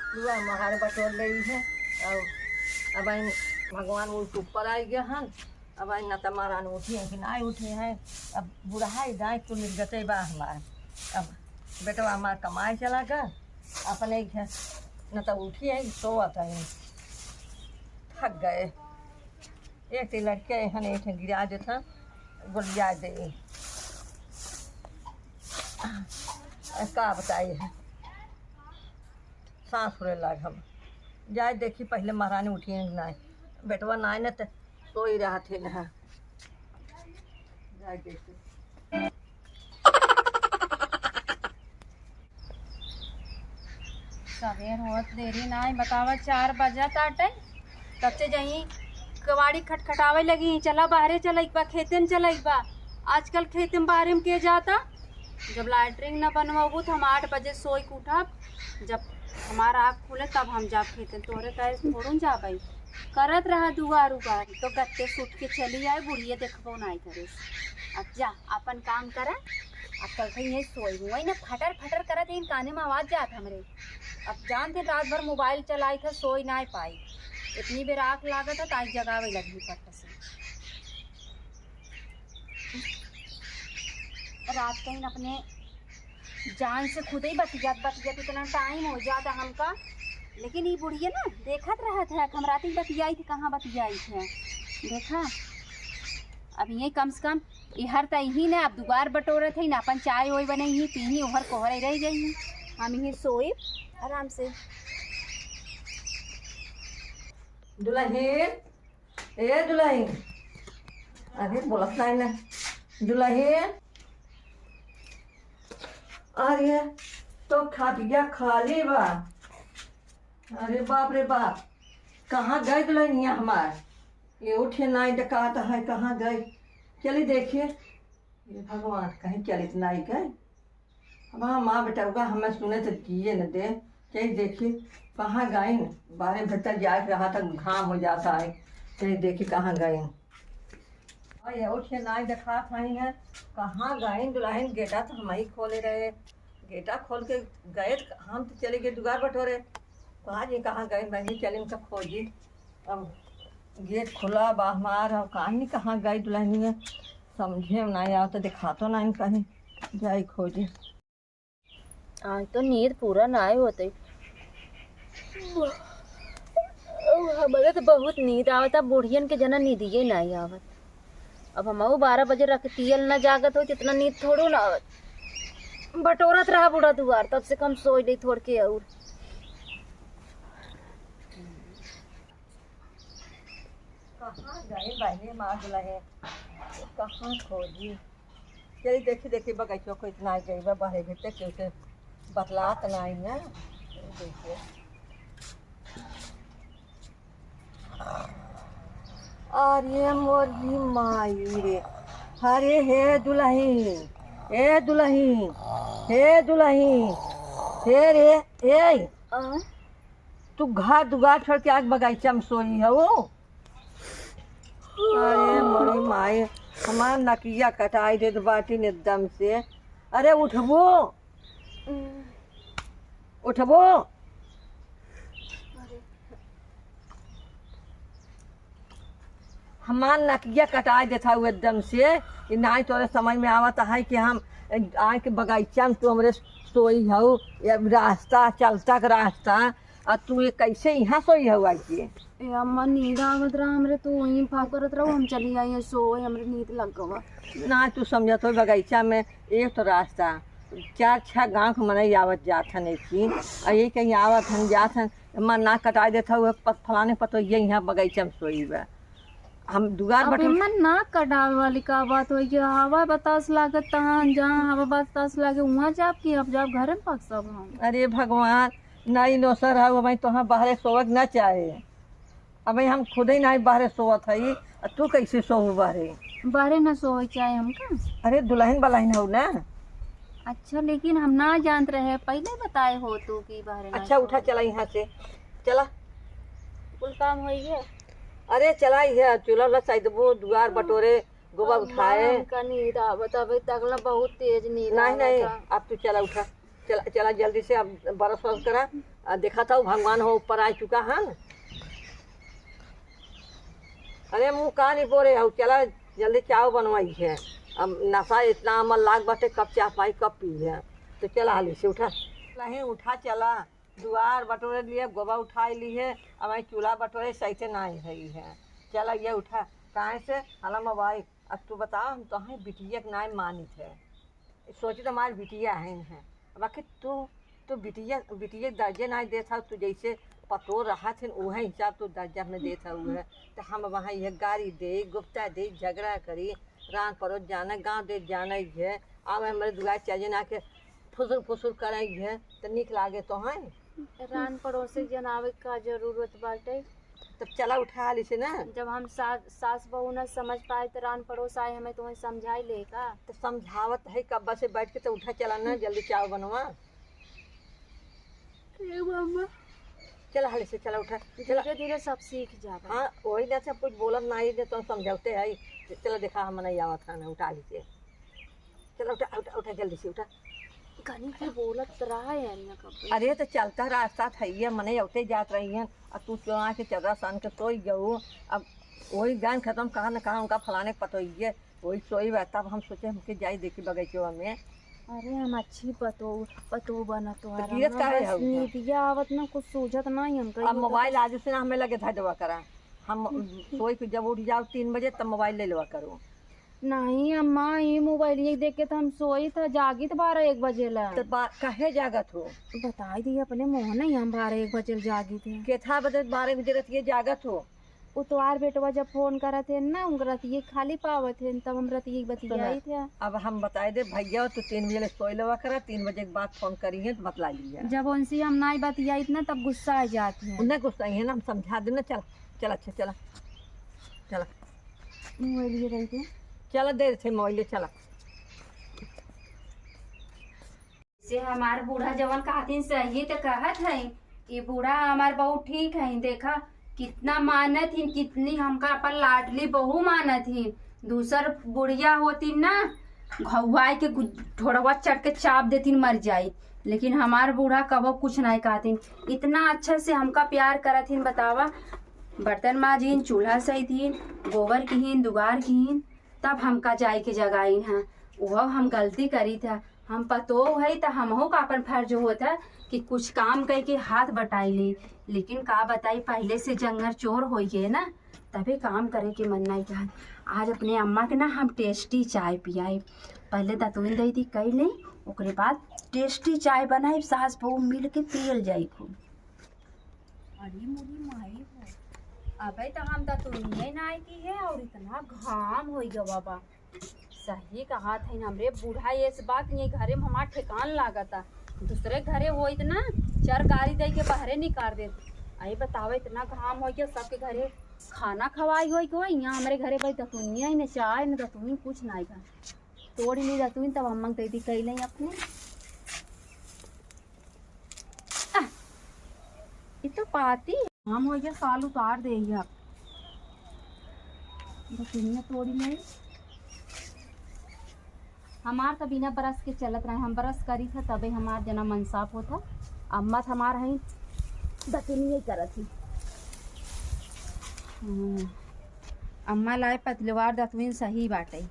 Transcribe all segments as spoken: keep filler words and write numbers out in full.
दुआ महार बटोर लेई है। और अब इन भगवान उठ ऊपर आई गए हन। अब इन न त महारानी उठी हैं कि ना उठी हैं। अब बुढ़ाई दाई तो निर्गते बा हमार। अब बेटवा हमार कमाए चला गए, अपने घर न त उठी हैं, सोवत हैं, थक गए। एक ठे लड़के हन, एक ठे गिरा देत हन, गोलिया दे। का बताई है, सांस फूले लाग हम। जाए देखी पहले महारानी उठी है कि नाई। बेटवा नाई न त सोई रहत है ना। जाए देखी। सवेर होत देरी नाई, बतावा, चार बजत आटे, तब से जहीं कवाड़ी खटखटावे लगी, "चला बाहरे चला, एक बार खेते में चला, एक बार।" आजकल खेते में बाहरे में के जाता? जब लैट्रिन न बनवाबू तो हम आठ बजे सोई के उठब, जब हमार आँख खुले तब हम जाब खेते में, तोहरे कहे से थोड़ू न जाबे। करत रहा दुआर उगार, तो गत्ते सूट के चली आए, बुढ़िया देखबो नाई करे। अब जा, अपन काम करा। अब कल से यही सोई हुआ ना, फटर फटर करत, इन काने में आवाज जात हमरे। अब जानते रात भर मोबाइल चलाई था, सोई ना पाई। इतनी बेर आँख लागत है, ताई जगावे लगी पट से। रात कहीं अपने जान से खुद ही बतियात बतियात इतना टाइम हो जाता हमका, लेकिन ये बुढ़िया ना देखत रहत है, हम रात ही बतियाई थी, कहाँ बतियाई थे, देखा। अब ये कम से कम ये हर त यही ना, अब दुआर बटोरत है ना, अपन चाय ओय बनई ही, पी ही, ओहर कोहरे रह जाई ही, हम यही सोए आराम से। दुलहिन, ए दुलहिन, अरे बोलत नाही ना, दुलहिन, अरे तो खटिया खाली बा। अरे बाप रे बाप, कहाँ गए दुलहिनिया हमार? ये उठे नाई डकात है, कहाँ गए? चली देखिए। ये भगवान, कहीं चलित नाई गए। अब हाँ, माँ बेटउगा हमें सुने तो जिए न दे। चली देखी कहाँ गइन, बाहरे भीतर जाए के रहा था, घाम हो जाता है। चली देखी कहाँ गइन। और ये उठे नाई देखात हई है, कहाँ गइन दुलहिन? गेटा तो हम ही खोले रहे, गेटा खोल के गए, हम तो चले गए दुआर बटोरे। कहाँ जी, कहाँ गइन? मैं चली उनका खोजी। अब गेट खुला बा हमार, अब कानी कहाँ गई दुलहिनिया, समझे में नाई आवत, देखातो नाई कहीं, जाई खोजी। आज तो नींद पूरा नाई होते, हमरे तो बहुत नींद आवत, बुढ़ियन के जना नींदिये नाई आवत। अब हमहू बारह बजे रख तियल ना जागत हो, इतना नींद थोड़ू ना आवत। बटोरत रहा बूढ़ा दुआर, तब से कम सोई ले थोड़ के और। कहाँ गए बहने मार दुलहे, कहाँ खोजी? चली देखी, देखी बगैचो को इतना आ गई बा, बहरे भीतर केहू से बतलात नाई ना। देखिए। अरे मोरी माई रे, अरे हे दुलही, हे दुलही, हे दुलही, हे रे, ए, आ? तू घर दुआर छोड़ के आके बगीचा में सोई हऊ? अरे मोरी माई, हमार नकिया कटाई देत बाटिन एकदम से। अरे उठबो, उठबो। हमार नकिया कटाई देत हऊ एकदम से। ई नाई तोरे समझ में आवत है कि हम आए के बगीचा में तू हमरे सोई हऊ, ये रास्ता चलता के रास्ता, आ तू ये कैसे यहाँ सोई हऊ आके? ए अम्मा, नींद आवत रहा हमरे, तू वहीं फाव करत रहो, हम चली आई हैं सोए, हमरे नींद लग गवा। ना तू समझत हो, बगीचा में एक तो रास्ता, चार छह गांव के मनई आवत जात हन एक ही, आ ये कहीं आवत हन जात हन, मन ना कटाई देत हऊ, प-, फलाने पतोहिया यहाँ बगीचा में सोई बा। हम दुआर अब बटोर एमन ना कटावे वाली का बात होई कि हवा बतास लागत तहाँ, जहाँ हवा बतास लागे उहाँ जाब कि अब जाब घरे में पकसब हम। अरे भगवान, नई नोसर हऊ, अब तोहाँ बाहरे सोवक ना चाहे। अब हम खुदे नाई बाहरे सोवत हई, आ तू कैसे सोवू बाहरे? बाहरे ना सोवे चाहे हमका। अरे दुलहिन बलहिन हऊ ना। अच्छा, लेकिन हम ना जानत रहे, पहिले बताए हो तू कि बाहरे ना अच्छा, उठा, सोवे। चला यहाँ से, चला। कुल काम होई गया। अरे चला, ये चूल्हा उल्हा सैदबो, दुआर बटोरे, गोबर उठाए। हमका नींद आवत, अबे तक ना बहुत तेज नींद नहीं, आवत नहीं, है। अब तू चला, उठा। चला, चला जल्दी से अब brush व्रश करा। आ, देखा था भगवान हो ऊपर आ चुका है। अरे मुँह का नहीं बोले हो, चला जल्दी चाय बनवाई है। अब नशा इतना अमल लाग बाटे, कब चाय पाई कब पी है। तो चला हाली से उठा। नहीं उठा चला, दुआर बटोरे लिए, गोबर उठाई ली है। अब आई चूल्हा बटोरे सही से ना रही है। चला ये उठा, काहे से हला मोबाइल। अब तू बताओ, हम तो हैं बिटिया के नाम मानित है। सोची तो हमार बिटिया है, है। अब आखिर तू, तू बिटिया, बिटिया के दर्जे ना देत हऊ, तू जैसे पतो रहत है उहे हिसाब तू दर्जा में देत हऊ है। तो हम वहाँ ये गारी दे, गुप्ता दे, झगड़ा करी, रान परोस जाने, गाँव दे जाने है। आवे हमरे दुआर चले ना के फुसुर फुसुर करे है, तो निक लागे तो है। रान पड़ोसी जनावे का जरूरत बाटे। तब चला उठा हाली से ना। जब हम सा-, सास बहू ना समझ पाए तो रान पड़ोस आए हमें तुम्हें समझाई ले का? तो समझावत है कब्बा से बैठ के, तो उठा चला ना, जल्दी चाय बनवा। ए मामा। चला हाली से, चला उठा, चला। धीरे धीरे सब सीख जाबा। हाँ, वही ना सब कुछ बोलत ना आई, तो समझौते है। चला देखा हम नहीं आवत है ना, उठा हाली से। चला उठा, उठा, उठा, जल्दी से उठा। गनी के बोलत रहा है यार, यहाँ कब? अरे तो चलता रास्ता था ये, मने औते जात रही हैं, और तू चुआ के चदरा सान के सोई गऊ। अब वही गान खत्म, कहाँ न कहाँ उनका फलाने के पतोइये वही सोई बा। तब हम सोचे हमके जाई देखी बगीचवा में। अरे हम अच्छी पतो, पतो बनत तो तो गिरत काहे हऊ? नींदिया आवत ना, कुछ सूझत ना ही हमका। अब ये मोबाइल आज से ना हमें लगे धर देवा करा। हम सोई के जब उठ जाओ तीन बजे तब मोबाइल ले लेवा करो। नहीं अम्मा, ये मोबाइलिया देख के तो हम सोई था, जागित बारह एक बजे ला। तो बा-, काहे जागत हो? बताई दी अपने मुँह नहीं, हम बारह एक बजे जागित है। केथा बजे बारह बजे रतिये जागत हो? उतवार बेटवा जब फोन करत है ना, उनका रतिये खाली पावत है, तब हम रतिये सुना, बतियाई थे। अब हम बताई दे भैया, तू तीन बजे ले सोई लेवा करा, तीन बजे के बाद फोन करी है तो बतला लिया। जब उनसे हम नाई बतियाई ना, तब गुस्सा आ जात है। उन्हें गुस्सा ही है ना, हम समझा देना। चल, चल, अच्छा, चला, चला। मोबाइल ये रही थे। चला, दे थे मोबाइल, चला। से हमार बूढ़ा जवन कहतीन सही त कहत है, ई बूढ़ा हमार बहुत ठीक है। देखा कितना मानत ही, कितनी हमका अपन लाडली बहू मानत ही। दूसर बुढ़िया होती ना, घौवाई के गु-, ढोड़वा चढ़ के चाप देतीन, मर जाई। लेकिन हमार बूढ़ा कबो कुछ नहीं कहतीन, इतना अच्छा से हमका प्यार करत ही। बतावा, बर्तन माजिन, चूल्हा सहितीन, गोबर किहीन, दुआर किहीन, तब हमका जाए के जगाइन है। वह हम गलती करी था, हम पतोह है त हमहू का अपन फर्ज होत है कि कुछ काम कइ के हाथ बटाई ले। लेकिन का बताई, पहले से जंगर चोर होई गए ना, तबे काम करे के मन नहीं कहत। आज अपने अम्मा के ना हम tasty चाय पियाई। पहले दतुइन दे दी कई ले, ओकरे बाद tasty चाय बनाई, सास बहू मिल के पियल जाई खूब। अरे मोरी माई हो, अबे तो हम दतुइये नाई की है और इतना घाम होई गवा बा। सही कहत है हमरे बूढ़ा, ये से बात ये घरे में हमार ठेकान लागता। दूसरे घरे होइत ना, चार गारी दे के बाहरे निकाल देत। आई बतावा, इतना घाम होई गया, सबके घरे खाना खवाई होई के, यहाँ हमरे घरे भाई दतुइया ही न चाय न दतुइन कुछ नाई बा। तोड़ ली दतुइन, तब अम्मा के दे दी कई ले अपने। आह, ये तो पाती हम हो गया, साल उतार दे ही अब। दतुइया तोड़ी ले। हमार तो बिना brush के चलत रहे, हम brush करी था तबे हमार जना मन साफ होता। अम्मा तो हमार हैं दतुइया ही करत ही। हम्म, अम्मा लाए पतलवार दतुइन सही बाटे।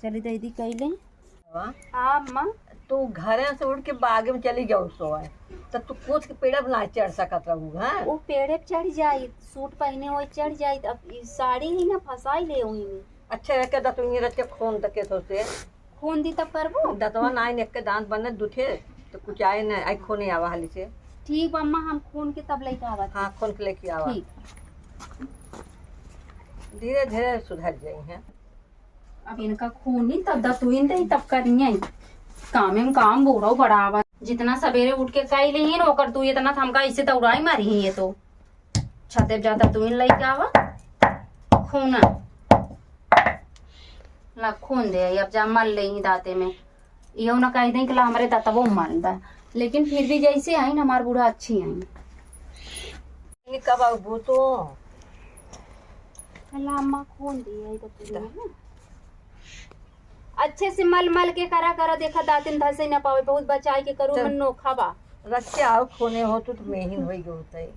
चली दीदी कई ले। हाँ। हाँ, अम्मा। तू घरे से उठ के बाग में चली जाऊ सोए, तो तू कूद के पेड़ पे ना चढ़ सकत रहू, हाँ? वो पेड़े पे चढ़ जाई, सूट पहने हुए चढ़ जाई, अब ई साड़ी ही ना फंसाई ले वही में। अच्छा, एक दतुइया रच के खून तक के सोचे। खून दी तब करबो? दतवा ना आइन, एक के दांत बने दुठे, तो कुछ आए ना, आई खून आवा हाली से। ठीक बा अम्मा, हम खून के तब लेके आवत हाँ, हई। खून के लेके आवा। ठीक। धीरे धीरे सुधर जाई हैं। अब इनका खूनी तब दतुइन दे तब करिए। कामे में काम बूढ़ो बड़ावा। जितना सवेरे उठ के कई लेही न, ओकर तू इतना थमका इसे दौड़ाई मारी ही ये तो। छते जा दतुइन लेके आवा। खूना। ला खून दे, अब जा मल लेही दांते में। इहो ना कह दें कि ला हमरे दतवो मल दा। लेकिन फिर भी जैसे आई न हमार बूढ़ा अच्छी आई। ये कब आऊ बूतो? ला अम्मा खून दे, आई दतुइन। अच्छे से मल मल के करा करा, देखा दातिन धसे न पावे, बहुत बचाई के करू, चल। मन नोखा बा। रख के आओ, खूने हो तू तो मेहिन होई गयो होता है।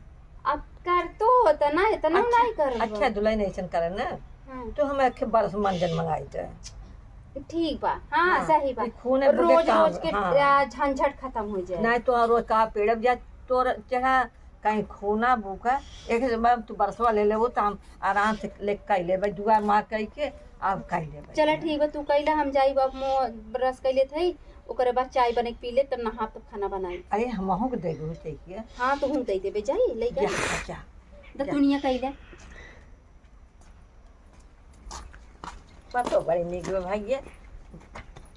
अब कर तो होता ना, इतना अच्छा, नहीं कर। अच्छा, दुल्हन ऐसन करे ना, हाँ। तो हम एक बरस मंजन मंगाई थे। ठीक बा, हाँ, हाँ, सही बा। ई खूने बुझे रोज काम, रोज के, हाँ। आ, झंझट खत्म हो जाए। नहीं तो रोज कहा पेड़ब जा, तोर चढ़ा कहीं खूना भूखा, एक बार तू बरसवा ले लेबो तो हम आराम से ले कई लेबे, दुआ माँ कई के आप कई लेबे। चला ठीक बा, तू कइला, हम जाई अब मो ब्रश कइले थई, ओकरे बाद चाय बने के पी ले, तब नहाब तब खाना बनाई। अरे हमहू के दे दो चाहिए। हाँ, तू हम दे देबे, जाई लइका। जा, जा, तो जा। दुनिया कइले। पतो बड़ी निक बा भाई, ये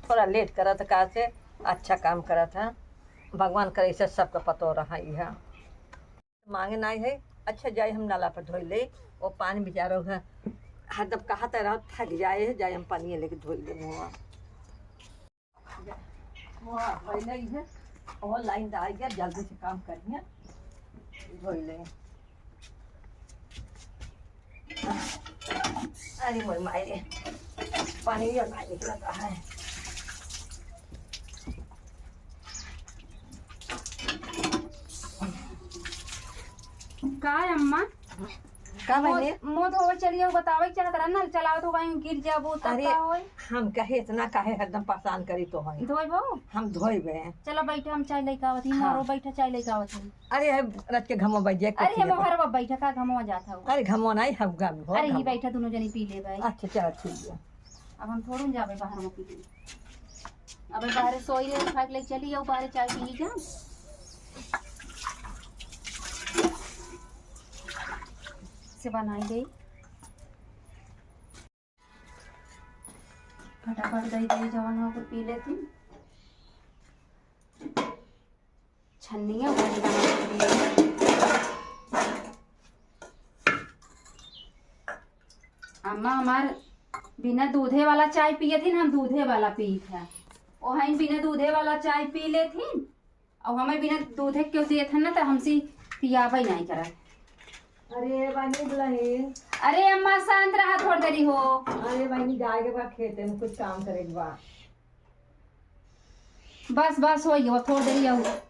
थोड़ा लेट करत का से अच्छा काम करत है। भगवान करे ऐसे सबके पतो रहा इहा। मांगे नाई है। अच्छा, जाए हम नाला पर धोई ले, वो पानी बेचारो है, हरदम कहा त रहो, थक जाए है, जाए हम पानी लेके धोई ले मुँह। मुँह धोई ले है, और लाइन तो आई गया, जल्दी से काम करिए, धोई ले। अरे मोर माई रे, पानी भी ना निकलता है। का अम्मा? का मुँह, बहिनी? मुँह धोवे चलिए, बतावे के चाहत रहा, नल चलावत हो, कहीं गिर जाबू, तब अरे, का होई? हम कहे इतना काहे हरदम परेशान करी तो है। धोइबो? हम धोइबे। चलो बैठे, हम चाय लेके आवत ही, हाँ। मारो बैठे, चाय लेके आवत ही। अरे, है रच के घमो बजे, अरे, कुछ हम नहीं। हर वो बैठे का घमो जात हो। अरे, घमो नहीं, हम घम, हो अरे, ही घमो। बैठे, दोनों जनी पी ले भाई। अच्छा, चलो, ठीक है। अब हम थोड़ू जाबे बाहर में पी ले। अबे बाहरे सोई ले, उठा के ले चली जाओ, बाहरे चाय पी जा। से बनाई गई। फटाफट दे दे, जवन हो के पी लेती। छन्निया भरी बना के दिए। अम्मा हमार बिना दूधे वाला चाय पियत ही ना, हम दूधे वाला पीत है। ओ हम बिना दूधे वाला चाय पी लेत ही, और हमें बिना दूधे के क्यों दिए थे ना, तो हमसे पियाबे नहीं करा। अरे बहिनी दुल्हन। अरे अम्मा शांत रहा थोड़ी देरी हो। अरे बहिनी जाए के बाद खेते में कुछ काम करे के बा। बस बस हो गयो, थोड़ी देरी और।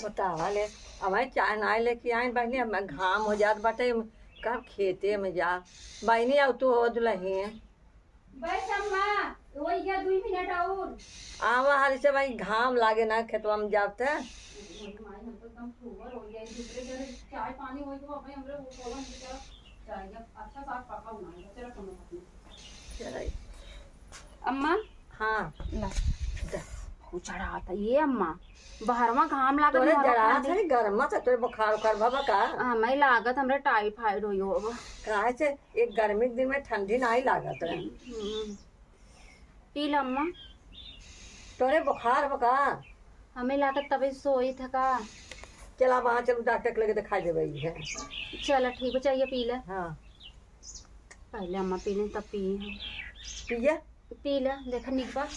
बतावा ले, अब चाय ना लेके आई बहिनी, अब घाम हो जात बाटे, कब खेते में जा। बहिनी अब तू हो दुल्हन। बस अम्मा, वही है, दुई मिनट और। आवा हाली से भाई, घाम लागे ना खेतवा में जाते। माई, हम तो एकदम फूहर हो गया, दूसरे घर चाय पानी होई तो अबे हमरे वो कॉलम की तरफ चाय, अच्छा साग पका हुआ है, तेरा कमर पकड़। चलाई। अम्मा। हाँ। ला। जा। बहुत चढ़ा आता ये अम्मा, बाहरवा घाम लागत तोरे मरो जरा ठंडी। से गरमा से तोरे बुखार उखार बाबा का? हमें लागत हमरे टाइफाइड होई हो अब। काहे से एक गर्मी के दिन में ठंडी नाही लागत है। हम्म। पी ल अम्मा। तोरे बुखार बा का? हमें लागत तबे सोई था का। चला वहाँ चलू डॉक्टर के लगे दिखाई देबे है। चला ठीक बा, चाहिए पी ले। हाँ। पहले अम्मा पी लें तब पी हम। पिया? पी ले, देखा निक बा।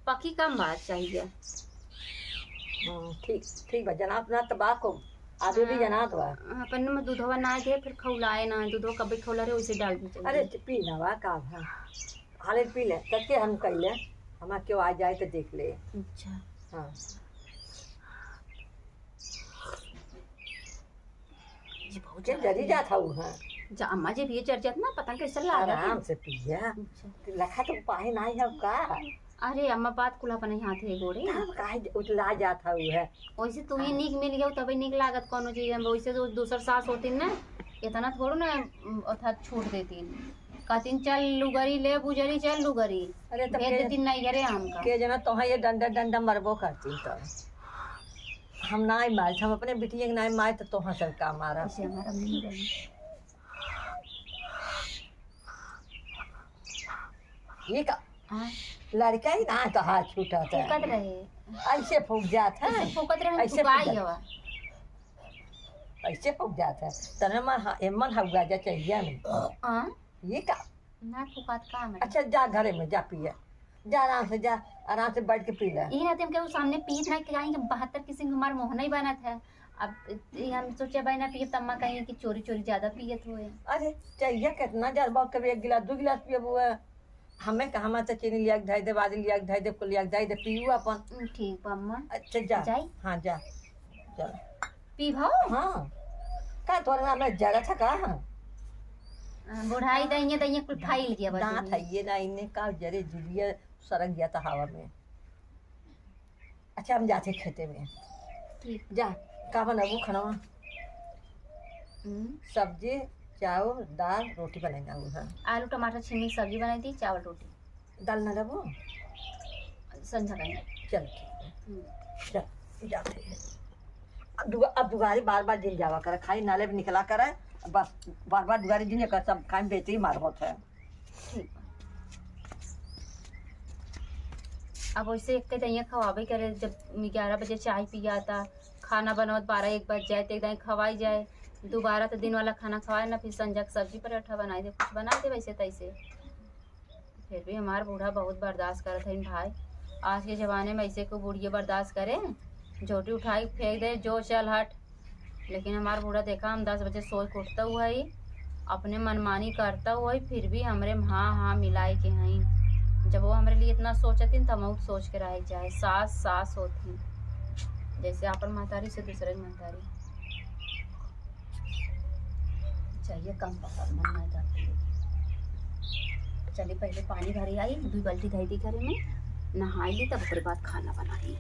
पकी कम बात चाहिए। हम्म, ठीक, ठीक बा, जनात ना त बा को, आदमी भी हाँ। जनात बा। अपन में दूधवा ना दे, फिर खौलाए ना, दूधवा कभी खौला रहे, वैसे डाल दी चाहिए। अरे, त पी ना बा, का भा। हाले पी ले, तब के हम कइले, हमार केहू आ जाए त देख ले। अच्छा। हाँ। जी, बहुत ये ज्यादा जरी पी। जात हऊ, हाँ। जा, अम्मा जी, ये जर जात ना, पता नहीं कैसे लागत है। आराम से पिया। अच्छा। लखा तो पाए नाही है का? अरे अम्मा, बात कुल अपने हाथ है गोड़े। तब काहे ज-, उतला जात हऊ है? वैसे तू ही हाँ। नीक मिल गयो, तबे नीक लागत कोनो चीज में। वैसे तो दूसर सास होती ना, इतना थोड़ो ना, उम, अर्थात छूट देती। कहती, "चल लुगरी ले बुजरी, चल लुगरी।" अरे तो भेज के, देती नहीं घरे हमका। के जना तोहा ये डंडा, डंडा मरबो करती तो। हम नाई मारित, हम अपने बिटिया के नाई मारित, तो तोहा से का मारा। ऐसे हमारा मुंह बंद। ये का? हाँ। लड़का ही ना तो हाथ छूटा था। फूकत रहे। ऐसे फूक जात है। ऐसे फूकत रहे, ऐसे फुकाई फूक जात। हवा। ऐसे फूक जात है। तने मन हा-, एमन हवा जा चाहिए नहीं। हाँ। ये का? ना फुकात का हमारे। अच्छा, जा घरे में, जा पिया। जा आराम से, जा, आराम से बैठ के पी ले। ई नाते हम केहू सामने पीत ना, काहे कि बहत्तर किस्म के हमार मोह नहीं बनत है। अब ई हम सोचे भाई ना पियब, त अम्मा कही कि चोरी चोरी ज्यादा पियत होए। अरे, चाहिए कितना जरबा, कभी एक गिलास, दो गिलास पियब हुआ। हमें कहा, हमें तो चीनी लिया के धई दे, बाजी लिया के धई दे, कुल लिया के धई दे, पीऊ अपन। हम्म, ठीक बा अम्मा। अच्छा, जा। जाई? हाँ, जा। चल। पीबो? हाँ। का तोरे नाम में जरा था का? हाँ, बुढ़ाई दइये, दइये कुल फाइल गया बा दांत दुनिया। है ये ना, इन्हें का जरे जुलिया सरक गया था हवा में। अच्छा, हम जाते खेते में। ठीक। जा, का बनाबू खाना? हम्म। सब्जी, चावल, दाल, रोटी बनाई ना है। आलू, टमाटर, छिमी की सब्जी बनाई थी, चावल, रोटी। दाल ना देबो? संझा कहीं। चल, ठीक है। हम्म। चल, जाते हैं। अब दुआ-, अब दुआरी बार बार जिन जावा करे, खाई नाले पे निकला करे, बस बार बार दुआरी जिन कर, सब खाई में बेटी मार होत है। ठीक बा। अब वैसे एक दइया खवाबे करे, जब ग्यारह बजे चाय पियाता, खाना बनावत बारह एक बज जाए, तो एक दइया खवाई जाए, दोबारा तो दिन वाला खाना खवाए ना, फिर संझा के सब्जी पराठा बनाई दे, कुछ बनाई दे वैसे तैसे। फिर भी हमार बूढ़ा बहुत बर्दाश्त करत हइन भाई। आज के जमाने में ऐसे को बुढ़िए बर्दाश्त करे, झोटी उठाई फेंक दे, जो चल हट। लेकिन हमार बूढ़ा देखा, हम दस बजे सोच के उठता हुआ ही, अपने मनमानी करता हुआ ही, फिर भी हमरे हाँ हाँ मिलाए के हई। जब वो हमरे लिए इतना सोचत हइन, तो हम सोच के रहे के चाहे। सास सास होत ही, जैसे अपन महतारी से दूसरे की महतारी। चाहिए कम पकड़, मन नहीं करती। चलिए, पहले पानी भरी आई, दो बाल्टी धई दी घरे में, नहाई ली, तब ओकरे बाद खाना बनाई।